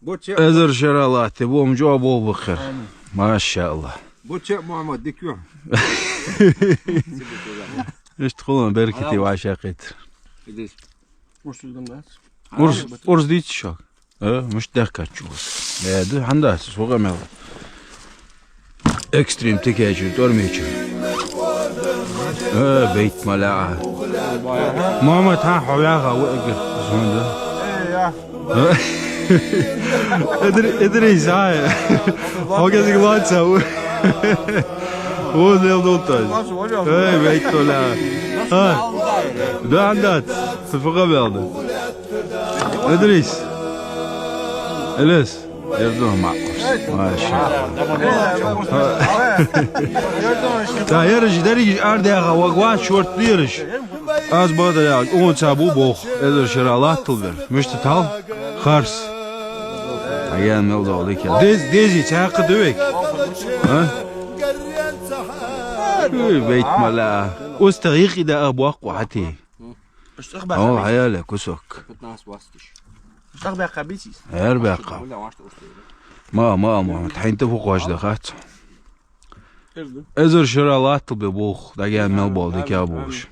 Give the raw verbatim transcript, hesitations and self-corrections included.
Эзар шера латте бу, ам жоп болбахар. Машалла. Бу ча Мухаммад дикю. Иштта хулан беркати вашакъит. Идис. Урс дийцад шуга? Э, муш дехкачу. Э, ду хьандац, суга мел. Экстрим текечу, тормечу. Э, бейт маля. Мама, та хавяга, у эгер. Зонда. Эдри, эдри, зай. Хогезиг лаца. О, нел долтай. Эй, бейт толя. А. Да, да. Суга мел. Идрис. Элес. Ердо макъус. Машалла. Та ярыш, дарыш, ардяга, вагва, шорт ярыш. Аз бада я, он цабу бох. Эзар шера латтал бер. Мишта тал? Харс. Аян мел долик я. Дез, дези, цакъ дувек. А? Уй, бейт маля. Уста йикъида абуакъ вахати. О, хаяля, кусок. Эр бяка. Ма, ма, ма, тхьайнта фу хважда хац. Эзар шера латтал бе бух, дагаан мел бол, дика буш.